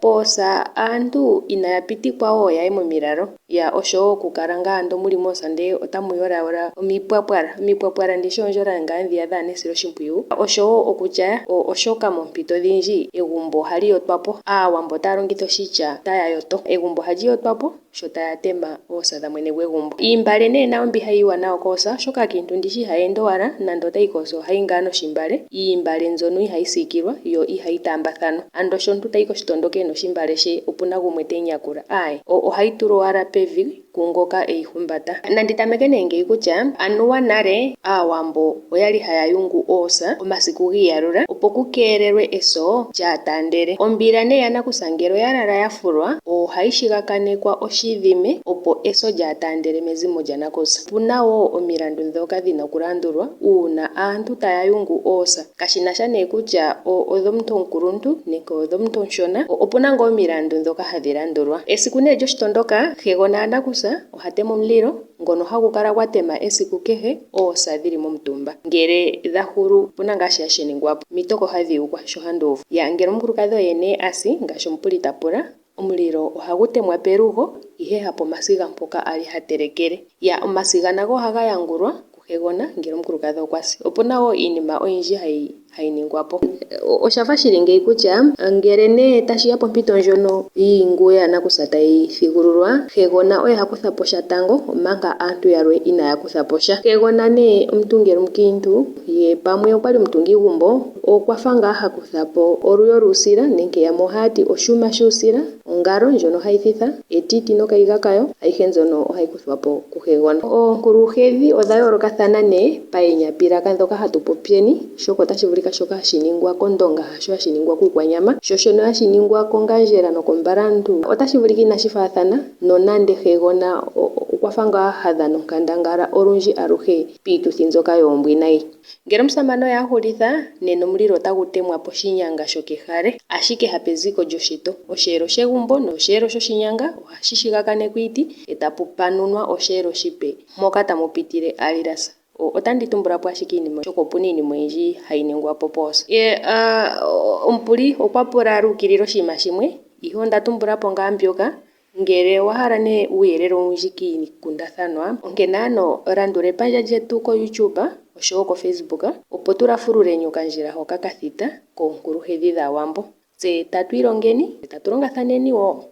Poosa aantu inaya pitikwa wo yaye momilalo ya oshowo okukala ngaa ando muli moosa ndele otamu yolayola omipwapwala. Omipwapwala ndishi oondjola ngaa ndhiya dhaana esiloshimpwiyu oshowo okutya oshoka moompito odhindji egumbo ohali yotwa po. Aawambo otaya longitha oshitya otaya yoto. Egumbo ohali yotwa po sho taya tema oosa dhamwene gwegumbo. Iimbale nee nayo mbi hayi yiwa nayo koosa oshoka aakiintu ndishi ihaya ende owala nande otayi koosa ohayi ngaa noshimbale. Iimbale mbyono ihayi siikilwa yo ihayi taambathanwa. Ando sho omuntu tayi koshitondoka ena oshimbale she opuna gumwe temu yakula aaye ohayi tulwa owala pevi kungoka eyi humbata. Nandi tameke nee ngeyi kutya anuwa nale aawambo oyali haya yungu oosa omasiku giiyalula opo ku keelelwe eso lyaataandele. Ombila nee yanakusa ngele oya lala ya fulwa ohayi shigakanekwa oshidhime opo eso lyaataandele mezimo lyanakusa. Opuna wo omilandu ndhoka dhina okulandulwa uuna aantu taya yungu oosa kashinasha nee kutya odhomuntu omukuluntu nenge odhomuntu omushona opuna ngaa omilandu ndhoka hadhi landulwa. Esiku nee lyoshitondoka hegona yanakusa oha tema omulilo ngono hagu kala gwa tema esiku kehe oosa dhili momutumba. Ngele dha hulu opuna ngaa shi hashi ningwa po. Omitoko hadhi yukwa sho handi uvu. Ya ngele omukulukadhi oye nee asi ngaashi omupuli ta pula omulilo ohagu temwa pelugo ihe hapomasiga mpoka ali ha telekele. Ya omasiga nago ohaga yangulwa kuhegona ngele omukulukadhi okwa si. Opuna wo iinima oyindji hayi hayi ningwa po. Oshafa shili ngeyi kutya ngele nee tashiya pompito ndjono yiinguwo yanakusa tayi thigululwa, hegona oye ha kutha po sha tango omanga aantu yalwe inaaya kutha po sha. Hegona nee omuntu ngele omukiintu ye pamwe okwali omutungigumbo okwafa ngaa ha kutha po oluyo luusila nenge yamwe ohaya ti oshuma shuusila, ongalo ndjono hayi thitha, etiti nokayiga kayo, ayihe mbyono ohayi kuthwa po kuhegona. Oonkuluhedhi odha yoolokathana nee paenyapilaka ndhoka hatu popyeni oshoka otashi vulika shoka hashi ningwa kOndonga hasho hashi ningwa kUukwanyama, sho shono hashi ningwa kOngandjera nokOmbalantu otashi vulika inashi faathana nonande hegona okwafa ngaa ha dhana onkandangala olundji aluhe piituthi mbyoka yoombwinayi. Ngele omusamane oye a hulitha nena omulilo otagu temwa poshinyanga shokehale ashike hapeziko lyoshito. Osheelo shegumbo nosheelo shoshinyanga ohashi shigakanekwa iiti eta pu panunwa osheelo oshipe mpoka tamu pitile aalilasa. Otandi tumbula po ashike iinima oshoka opuna iinima oyindji hayi ningwa po poosa. Omupuli okwa pula aluukilila oshinima shimwe ihe onda tumbula po ngaa mbyoka. Ngele owa hala nee uuyelele owundji kiikundathanwa onkene ano landula epandja lyetu koYouTube oshowo koFacebook opo tu lafululeni okandjila hoka ka thita koonkuluhedhi dhAawambo. Tse tatu ilongeni tse tatu longathaneni wo.